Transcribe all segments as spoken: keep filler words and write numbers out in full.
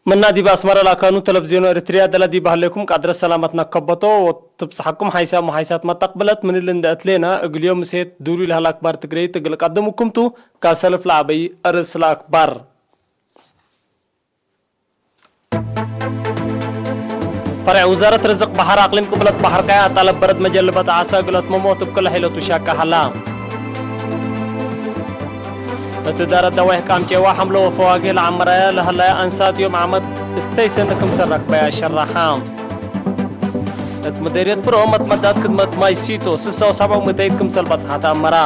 ምና ዲብ አስመረ ለአካኑ ተለፍዝዮን ኤረትርያ ደለ ዲብ ሀሌኩም ቃድረት ሰላመት ነከበቶ ወትብጽሐኩም ሓይሳም ወሓይሳት መተቅብለት ምን እሊ እንደ እትሌና እግል ዮም ምሴት ዱሉይ ለሀለ አክባር ትግረይት እግል ቀድምኩም ቱ። ከሰልፍ ለአበይ አርእስ ለአክባር። ፈርዕ ውዛረት ርዝቅ በሐር አቅሊም ቅብለት በሐር ቀያ ጠለብ በረድ መጀልበት ዓሳ እግል አትመሞት እብ ክለ ሒለቱ ሻቀ ሀላ። እት እዳረት ደዋይሕ ቃምጬዋ ሐምለ ወፈዋግህ ለዐመራያ ለሀላያ አንሳት ዮም ዓመት እተይ ሰኒ ክምሰል ረክበያ ሸረሓ። እት ምዴርየት ፍሮ መትመዳት ክድመት ማይ ሲቶ ስሳ ወሰብዕ ምእተይት ክምሰል በጽሐት አመራ።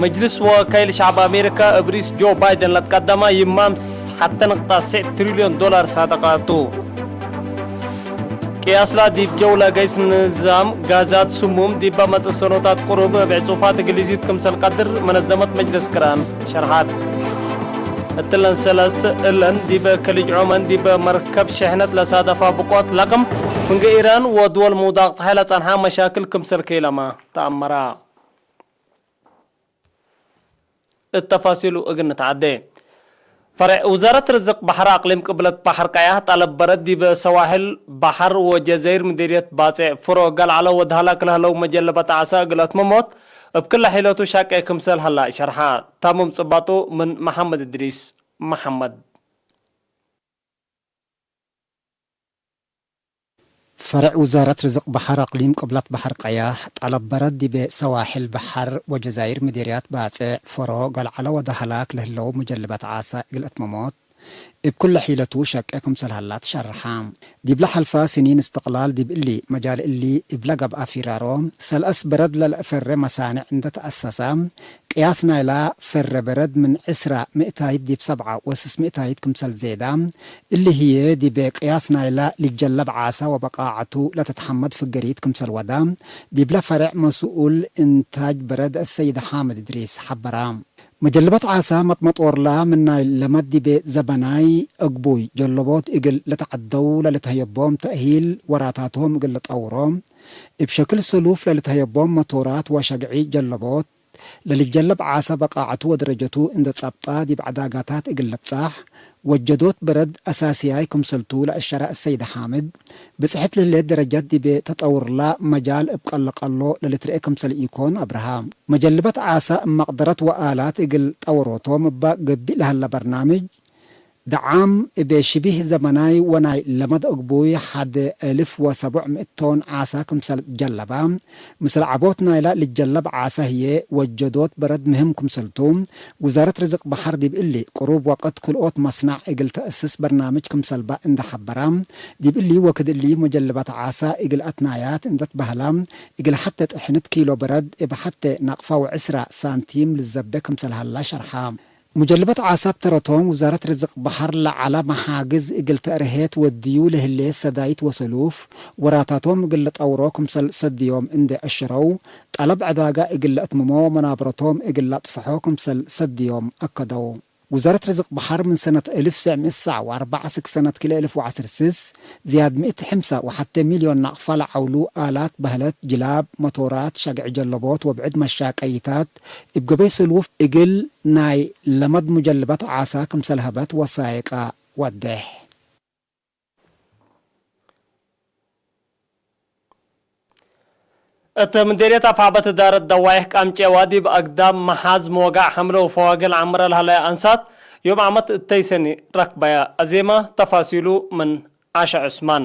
መጅልስ ወካይል ሸዕብ አሜሪካ እብ ርኢስ ጆ ባይደን ለትቀደመ ይማም ሐቴ ንቅጣ ስዕ ትሪልዮን ዶላር ሳደቃ ቱ። ቅያስላ ዲብ ጀውላ ገይስ ንዛም ጋዛት ስሙም ዲበ መጽእ ሰኖታት ቅሩብ እብ ዕጹፋት እግል ይዚድ ክምሰል ቀድር መነዘመት መጅልስ ቅራን ሸርሐት። እትለን ሰለስ እለን ዲበ ከሊጅ ዖመን ዲበ መርከብ ሸሕነት ለሳደፋ ብቆት ለቅም ፍንጌ ኢራን ወድወል ሙዳቅ ጸሓይ ለጸንሓ መሻክል ክምሰል ኬለማ ተአመራ። እት ተፋሲሉ እግል ንትዓዴ። ፈርዕ ውዛረት ርዝቅ በሐር አቅሊም ቅብለት በሐር ቀያህ ጠለብ በረድ ዲበ ሰዋሕል በሐር ወጀዛይር ምዴርየት ባጼዕ ፍሮ ገልዐለ ወደሀላክ ለህለው መጀለበት ዓሳ እግል አትመሞት እብ ክለ ሒለቱ ሻቄ ክምሰል ሀላ ሸርሐ። ታምም ጽባጡ ምን መሐመድ እድሪስ መሐመድ። ፈርዕ ውዛረት ርዝቅ በሐር አቅሊም ቅብለት በሐር ቀያህ፣ ጠለብ በረድ ዲበ ሰዋሕል በሐር ወጀዛይር ምዴርያት ባጼዕ፣ ፈሮ፣ ገልዐለ ወደሀላክ ለህለው ሙጀልበት ዓሳ እግል አትመሞት፣ እብ ኩለ ሒለቱ ሸቄ ክምሰል ሀላ ትሸርሐ። ዲብለ ሐልፈ ስኒን እስትቅላል ዲብ እሊ መጃል እሊ እብለ ገብአ ፊራሮ፣ ሰልአስ በረድ ለለአፈሬ መሳንዕ እንደ ተአሰሰ፣ ቅያስ ናይላ ፈረ በረድ ምን ዕስራ ምእታይት ዲብ ሰብዓ ወስስ ምእታይት ክምሰል ዜዳ፣ እሊ ህዬ ዲበ ቅያስ ናይላ ልጀለብ ዓሳ ወበቃዐቱ ለትትሐመድ ፍገሪት ክምሰል ወዳ፣ ዲብለ ፈርዕ መስኡል እንታጅ በረድ አሰይድ ሓምድ እድሪስ ሐበራ። መጀልበት ዓሳ መጥመጦርላ ምን ናይ ለመድ ዲበ ዘበናይ አግቡይ ጀለቦት እግል ለተዐደው ለልትሀየቦም ተእሂል ወራታቶም እግል ለጠውሮ፣ እብ ሸክል ሰሉፍ ለልትሀየቦም መቶራት ወሸግዒ ጀለቦት፣ ለልጀለብ ዓሰ በቃዐቱ ወደረጀቱ እንደ ጸብጣ፣ ዲብ ዐዳጋታት እግል ልብጻሕ፣ ወጀዶት በረድ አሳስያይ ክምሰልቱ ለአሸረ አሰይድ ሓምድ፣ ብጽሕት ለህሌት ደረጀት ዲብ ተጠውርላ መጃል እብ ቀለቀሎ ለልትርኤ ክምሰል ኢኮን አብርሃ። መጀልበት ዓሰ እብ መቅደረት ወአላት እግል ጠውሮቶም እበ ገብእ ለሀለ በርናምጅ፣ ደዓም እብ ሽቢህ ዘመናይ ወናይ ለመድ እግቡይ ሐደ እልፍ ወሰቡዕ ምእት ቶን ዓሰ ክምሰል ጀለበ፣ ምስል ዐቦት ናይለ ልጀለብ ዓሰ ህዬ ወጀዶት በረድ ምህም ክምሰልቱ፣ ውዛረት ርዝቅ በሐር ዲብ እሊ ቅሩብ ወቅት ክልኦት መስናዕ እግል ተአስስ በርናምጅ ክምሰልበ እንደ ሐበረ፣ ዲብ እሊ ወክድ እሊ መጀልበት ዓሰ እግል አትናያት እንደ ትበህለ፣ እግል ሐቴ ጥሕንት ኪሎ በረድ እብ ሐቴ ነቅፈ ወዕስራ ሳንቲም ልዘቤ ክምሰል ሀላ ሸርሐ። ሙጀልበት ዓሰ እብ ተረቶም፣ ውዛረት ርዝቅ በሐር ለዐለ መሓግዝ እግል ተእርሄት ወድዩ ለህሌት ሰዳይት ወሰሉፍ፣ ወራታቶም እግል ለጠውሮ ክምሰል ሰድዮም እንዴ አሽረው፣ ጠለብ ዐዳጋ እግል ለአትምሞ፣ መናብረቶም እግል ለአጥፍሖ ክምሰል ሰድዮም አከደው። ውዛረት ርዝቅ በሐር ምን ሰነት እልፍ ሰዕ ምእት ሰዕ ወአርበዕ እስክ ሰነት ክልኤ እልፍ ወዐስር ስስ፣ ዝያድ ምእት ሕምሳ ወሐቴ ሚልዮን ናቅፋ ለዐውሉ አላት በህለት፣ ጅላብ፣ መቶራት፣ ሸግዒ ጀለቦት ወብዕድ መሻቀይታት፣ እብ ገበይ ሰሉፍ እግል ናይ ለመድ ሙጀልበት ዓሳ ክምሰል ሀበት ወሳይቀ ወዴሕ። እት ምዴርየት አፍዐበት እዳረት ደዋይሕ ቃምጬዋ ዲብ አግዳም መሓዝ መወጋዕ ሐምለ ወፈዋግህ ለዐምረ ለሀለየ አንሳት ዮም ዓመት እተይ ሰኒ ረክበያ። አዜመ ተፋሲሉ ምን ዓሸ ዑስማን።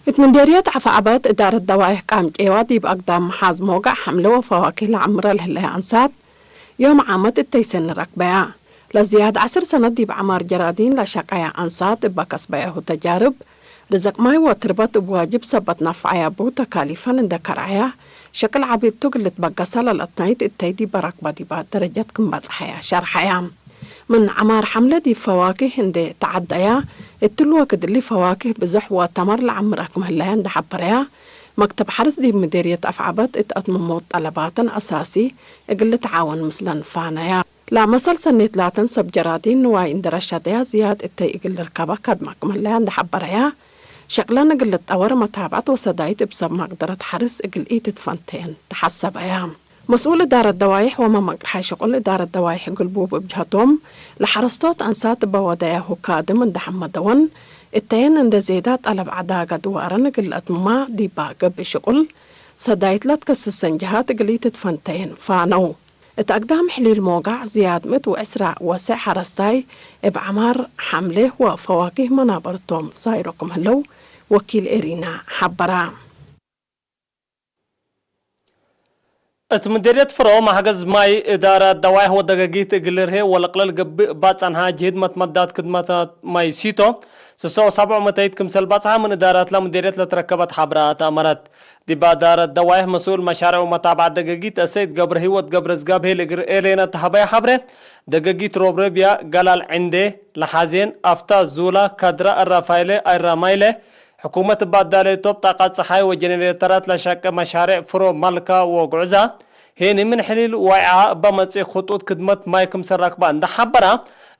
እት ምዴርየት አፍዐበት እዳረት ደዋይሕ ቃምጬዋ ዲብ አግዳም መሓዝ መወጋዕ ሐምለ ወፈዋክህ ለዐምረ ለህለየ አንሳት፣ ዮም ዓመት እተይ ሰኒ ረክበያ። ለዝያድ ዐስር ሰነት ዲብ ዐማር ጀራዲን ለሸቀያ አንሳት እበ ከስበያሁ ተጃርብ፣ ርዝቅ ማይ ወትርበት እብ ዋጅብ ሰበት ነፍዐያ ቡ ተካሊፈን እንደ ከርዐያ፣ ሸቅል ዐቢ እቱ እግል ልትበገሰ ለለአትናይት እተይ ዲበ ረክበ ዲባ ደረጀት ክም በጽሐያ ሸርሐያ። ምን ዐማር ሐምለ ዲብ ፈዋክህ እንዴ ተዐደያ፣ እትሉ ወክድ እሊ ፈዋክህ ብዞሕ ወተመር ለዐምረ ክም ህለየ እንዴ ሐበረያ፣ መክተብ ሐርስ ዲብ ምዴርየት አፍዐበት እት አትምሞት ጠለባተን አሳሲ እግል ልትዓወን ምስለን ፋነያ። ለመሰል ሰኔት ላተን ሰብ ጀራዲን ንዋይ እንዴ ረሸደያ ዝያድ እተይ እግል ልርከበ ከድመ ክም ህለያ እንዴ ሐበረያ፣ ሸቅለን እግል ልትጠወር መታብዐት ወሰዳይት እብ ሰብ መቅደረት ሐርስ እግል ኢትትፈንቴን ተሐሰበያ። መስኡል እዳረት ደዋይሕ ወመመቅርሐ ሽቁል እዳረት ደዋይሕ ግልቡብ እብ ጀሀቶም፣ ለሐረስቶት አንሳት እበ ወደያሁ ካድም እንደ ሐመደወን፣ እተየን እንደ ዜዳ ጠለብ ዐዳገ ድዋረን እግል ለአትምማ ዲባ ገብእ ሽቁል ሰዳይት ለትከስሰን ጀሃት እግል ኢትትፈንተየን ፋነው። እት አግዳም ሕሊል ሞጋዕ ዝያድ ምእት ወዕስራ ወሴዕ ሐረስታይ እብ ዐማር፣ ሐምሌ ወፈዋኪህ መናበርቶም ሳይሮ ክም ህለው ወኪል ኤሪና ሐበራ። እት ምዴርየት ፍሮ፣ መሕገዝ ማይ እዳረ ደዋይሕ ወደገጊት እግል ልርሄ ወለቅለል ገብእ እባ ጸንሐ ጅህድ መትመዳት ክድመታት ማይ ሲቶ፣ ስሰ ወሰብዑ መተይት ክምሰል ባጽሐ ምን እዳራትለ ምዴርየት ለትረከበት ሐብረ አትአመረት። ዲብ እዳረት ደዋይሕ መስኡል መሻርዕ ወመታብዐት ደገጊት አሰይድ ገብረሂወት ገብረዝጋብሄል እግል ኤሌነ ተሀበየ ሐብሬ፣ ደገጊት ሮብረብያ፣ ገላል ዕንዴ፣ ለሐዜን፣ አፍታ፣ ዙላ፣ ከድራ፣ እራፋይሌ፣ አይራማይሌ፣ ሕኩመት እበ አዳለየቶ ብጣቃት ጸሓይ ወጀነሬተራት ለሸቄ መሻሬዕ ፍሮ፣ መልካ ወጉዕዛ ሄኒ ምን ሕሊል ዋይዓ እበ መጽእ ክጡጥ ክድመት ማይ ክምሰል ረክበ እንደ ሐበራ፣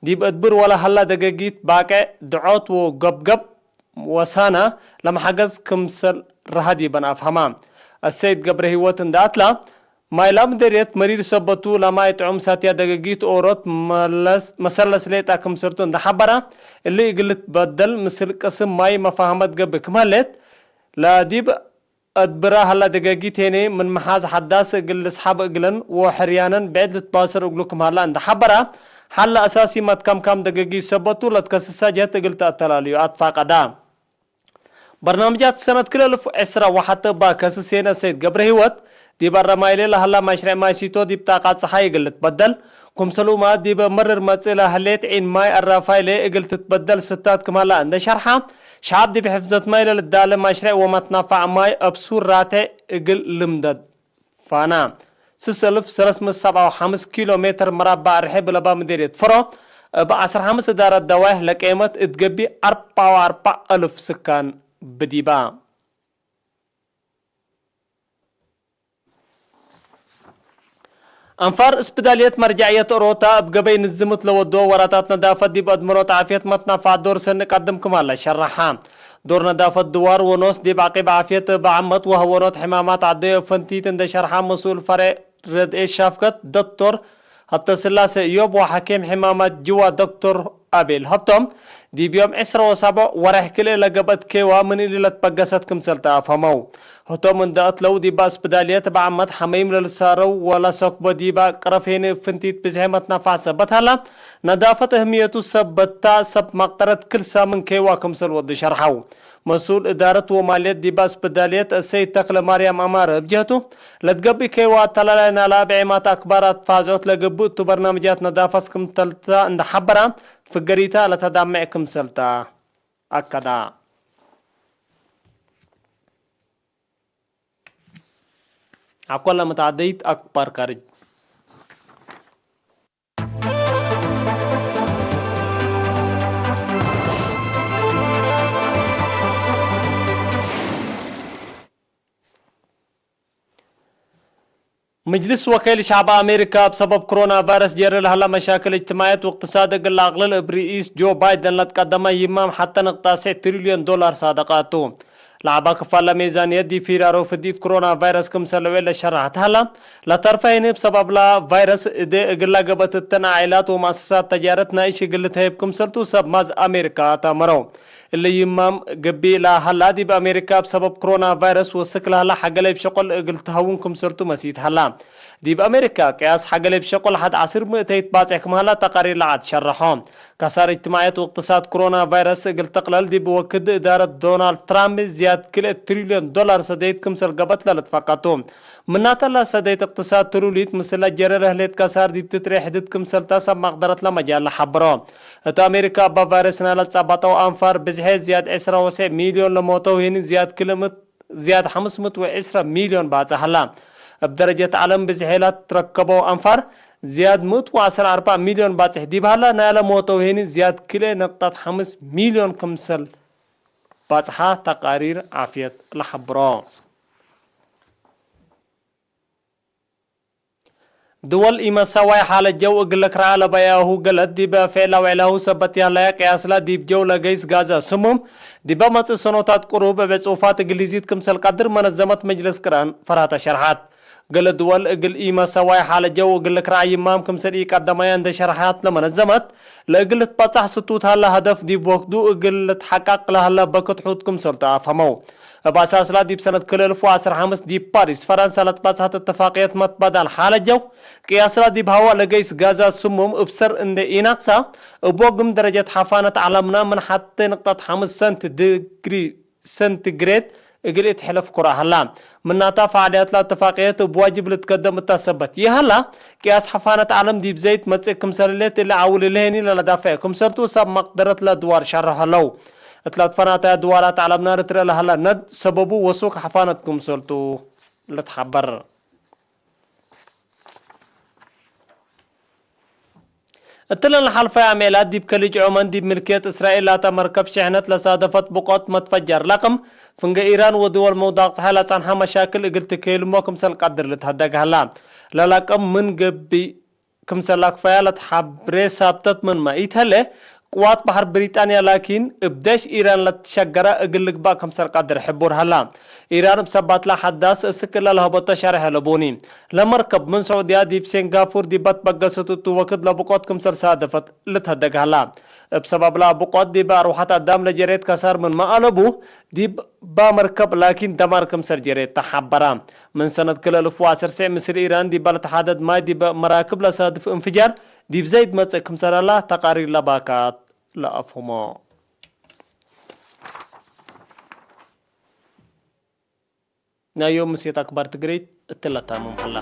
ዲብ እድብር ወለሀላ ደገጊት ባቄዕ፣ ድዖት ወገብገብ ወሳና ለመሐገዝ ክምሰል ረሀ ዲበን አፍሀማ። አሰይድ ገብረሂወት እንደ አትላ፣ ማይ ለምደርየት መሪር ሰበቱ ለማይ ጥዑም ሳትያ ደገጊት ኦሮት መለስ-፣ መሰለስ ሌጣ ክምሰልቱ እንደ ሐበራ፣ እሊ እግል ልትበደል ምስል ቅስም ማይ መፋህመት ገብእ ክም ሀሌት፣ ለዲብ አድብራ ሀላ ደገጊት ሄኔ ምን መሓዝ ሐዳስ እግል ልስሓብ እግለን ወሕርያነን ብዕድ ልትባሰር እግሉ ክም ሀላ እንደ ሐበራ፣ ሐለ አሳሲ መትከምካም ደገጊት ሰበቱ ለትከስሳ ጀህት እግል ተአተላልዩ አትፋቀዳ። በርናምጃት ሰነት ክል እልፍ ዕስራ ወሐተ እባ ከስስ ሄነ ሰይድ ገብረሂወት፣ ዲብ አረማይሌ ለሀላ መሽረዕ ማይ ሲቶ ዲብ ጣቃት ጸሓይ እግል ልትበደል፣ ክምሰልሁመ ዲብ መርር መጽእ ለህሌት ዒን ማይ አራፋይሌ እግል ትትበደል ስታት ክም ሀላ እንደ ሸርሐ፣ ሸዐብ ዲብ ሕፍዘት ማይ ለልዳለ መሽረዕ ወመትናፋዕ ማይ እብ ሱር ራቴዕ እግል ልምደድ ፋና፣ ስስ እልፍ ሰለስ ምእት ሰብዓ ወሐምስ ኪሎ ሜትር መራባዕ ርሕብ ለባ ምዴርየት ፍሮ፣ እብ ዐስር ሐምስ እዳረት ደዋይሕ ለቄመት እት ገብእ አርበዕ ወአርበዕ እልፍ ስካን ብዲባ። አንፋር እስፕዳልየት መርጃዕየት ኦሮታ እብ ገበይ ንዝምት ለወድኦ ወራታት ነዳፈት ዲብ አድመኖት ዓፍየት መትናፋዕ ዶር ሰኒ ቀድም ክም ሀለ ሸረሐ። ዶር ነዳፈት ድዋር ወኖስ ዲብ ዐቂብ ዓፍየት እብ ዓመት ወሀወኖት ሕማማት ዐደዮ እብ ፈንቲት እንደ ሸርሐ መስኡል ፈሬዕ ረድኤት ሻፍከት ዶክቶር ሀብተስላሴ እዮብ ወሐኬም ሕማማት ጅዋ ዶክቶር አቤል ሀብቶም፣ ዲብ ዮም ዕስራ ወሰብዕ ወሬሕ ክልኤ ለገብአት ኬዋ ምን እሊ ለትበገሰት ክምሰል ተአፍሀመው። ህቶም እንደ አትለው ዲበ እስፕዳልየት እብ ዓመት ሐመይም ለልሳረው ወለሰክቦ ዲበ ቅረፍ ሄኒ እብ ፍንቲት ብዝሔ መትናፋዕ ሰበት ሀላ፣ ነዳፈት እህምየቱ ሰበታ ሰብ መቅጠረት ክል ሳምን ኬዋ ክምሰል ወዱ ሸርሐው። መስኡል እዳረት ወማልየት ዲበ እስፕዳልየት አሰይድ ተክለ ማርያም አማረ እብ ጀህቱ፣ ለትገብእ ኬዋ አተላላይ ናላ እብ ዔማት አክባር አትፋዝዖት ለገብእ ቱ በርናምጃት ነዳፈት ክምሰልታ እንደ ሐበራ፣ ፍገሪታ ለተዳምዕ ክምሰልታ አከዳ። አኮለ መትዐደይት አክባር ካርጅ። ምጅልስ ወከይል ሸዕብ አሜሪካ እብ ሰበብ ክሮና ቫይረስ ጀረ ለሀላ መሻክል እጅትማዕየት ወእቅትሳድ እግል ለአቅልል እብ ርኢስ ጆ ባይደን ለትቀደመ ይማም ሐተ ንቅጣ ሴዕ ትሪልዮን ዶላር ሳደቀ ቱ። ለዐባ ክፋል ለሜዛንየት ዲብ ፊራሮ ፍዲት ክሮና ቫይረስ ክምሰል ለውዕል ለሸረሐት ሀላ፣ ለተርፈ ህኒ እብ ሰበብላ ቫይረስ እዴ እግላ ገብአት እተን ዓኢላት ወመአሰሳት ተጃረት ናይሽ እግል ልትሀይብ ክምሰልቱ ሰብ ማዝ አሜሪካ ተአመረው። እሊ ይማም ገብእ ለሀላ ዲብ አሜሪካ እብ ሰበብ ክሮና ቫይረስ ወስክ ለሀላ ሐገ ለይብ ሸቆል እግል ተሀውን ክምሰልቱ መሲት ሀላ። ዲብ አሜሪካ ቅያስ ሐገ ለይብ ሸቆል ሐድ ዐስር ምእተይት ባጽሕ ክም ሀላ ተቃሪር ለዐድ ሸረሖ። ከሳር እጅትማዕየት ወእቅትሳድ ክሮና ቫይረስ እግል ተቅለል ዲብ ወክድ እዳረት ዶናልድ ትራምፕ ዝያድ ክልኤ ትሪልዮን ዶላር ሰደይት ክምሰል ገብአት ለልትፈቀቱ። ምናተ ለሰደይት እቅትሳድ ትሉሊት ምስለ ጀረ ለህሌት ከሳር ዲብ ትትሬ ሕድት ክምሰልታ ሰብ መቅደረት ለመጃል ለሐብሮ። እት አሜሪካ እበ ቫይረስ ናይለ ትጸበጠው አንፋር ብዝሔ ዝያድ ዕስራ ወሰዕ ሚልዮን ለሞተው ህኒ ዝያድ ክልምት ዝያድ ሐምስ ምእት ወዕስራ ሚልዮን ባጽሕ ሀላ። እብ ደረጀት ዐለም ብዝሔ ለትረከበው አንፋር ዝያድ ምእት ወዐስር አርበዕ ሚልዮን ባጽሕ ዲብ ሀላ፣ ናይለ ሞተው ህኒ ዝያድ ክልኤ ነቅጠት ሐምስ ሚልዮን ክምሰል ባጽሓ ተቃሪር ዓፍየት ለሐብሮ። ድወል ኢመሳዋይ ሓለት ጀው እግል ልክርዓ ለበያሁ ገለት ዲበ ፌዕል አውዕላሁ ሰበት ያለያ ቅያስላ ዲብ ጀው ለገይስ ጋዘ ስሙም ዲበ መጽእ ሰኖታት ቅሩብ እብ ዕጹፋት እግል ይዚድ ክምሰል ቀድር መነዘመት መጅለስ ቅራን ፈራተ ሸርሐት። ገለ ድወል እግል ኢመሰዋይ ሓለጀው እግል ልክረዓ ይማም ክምሰል ኢቀደማያ እንዴ ሸርሐት ለመነዘመት፣ ለእግል ልትበጻሕ ስቱት ሀለ ሀደፍ ዲብ ወክዱ እግል ልትሐቀቅ ለሀለ በክት ሑት ክምሰል ተአፈመው። እብ አሳስላ ዲብ ሰነት ክልኤ እልፍ ወዐስር ሐምስ ዲብ ፓሪስ ፈረንሳ ለትበጽሐት እትፋቅየት መትበዳል ሓለጀው፣ ቅያስላ ዲብ ሀዋእ ለገይስ ጋዛት ስሙም እብ ሰር እንዴ ኢነቅሳ፣ እብ ወግም ደረጀት ሐፋነት ዐለምና ምን ሐቴ ንቅጠት ሐምስ ሰንት ድግሪ ሰንቲግሬድ እግል ኢትሕለፍ ኩራ ሀላ። ምናታ፣ ፈዓልያትላ እትፋቅየት እብ ዋጅብ ልትከደም እታ ሰበት ይሀላ፣ ቅያስ ሐፋነት ዐለም ዲብ ዘይት መጽእ ክምሰል ህሌት እሊ ዐውል እሊ ህኒ ለለዳፍዕ ክምሰልቱ ሰብ መቅደረት ለድዋር ሸርሕ ሀለው። እት ለትፈናተየ ድዋላት ዐለምና ልትርኤ ለሀላ ነድ ሰበቡ ወሱክ ሐፋነት ክምሰልቱ ልትሐበር። እትለን ለሐልፈየ አሜላት ዲብ ከሊጅ ዖመን ዲብ ምልክየት እስራኤል ላተ መርከብ ሽሕነት ለሳደፈት ብቆት መትፈጀር ለቅም፣ ፍንጌ ኢራን ወድወል መውዳቅ ጸሓይ ለጸንሐ መሻክል እግል ትክህልሞ ክምሰል ቀድር ልትሀደግ ሀላ። ለለቅም ምን ገብእ ክምሰል አክፈያ ለትሐብሬ ሳብተት ምንመ ኢትሀሌ፣ ቅዋት በሐር ብሪጣንያ ላኪን እብ ዴሽ ኢራን ለትሸገረ እግል ልግባእ ክምሰል ቀድር ሕቡር ሀላ። ኢራን እብ ሰባትላ ሐዳስ እስክ እለ ለሀበቶ ሸርሕ አለቡኒ። ለመርከብ ምን ሰዑድያ ዲብ ሴንጋፉር ዲበ ትበገሰት እቱ ወክድ ለብቆት ክምሰል ሳደፈት ልትሀደግ ሀላ። እብ ሰበብላ ብቆት ዲበ አርወሐት አዳም ለጀሬት ከሳር ምንመ አለቡ፣ ዲብ ባ መርከብ ላኪን ደማር ክምሰል ጀሬት ተሐበራ። ምን ሰነት ክልኤ እልፍ ወዐስር ሴዕ ምስል ኢራን ዲበ ለተሓደድ ማይ ዲበ መራክብ ለሳድፍ እንፍጃር ዲብ ዘይት መጽእ ክምሰል ሀላ ተቃሪር ለባካት ለአፍህሞ። ናይ ዮም ምስየት አክባር ትግሬት እትለ ታምም ሀላ።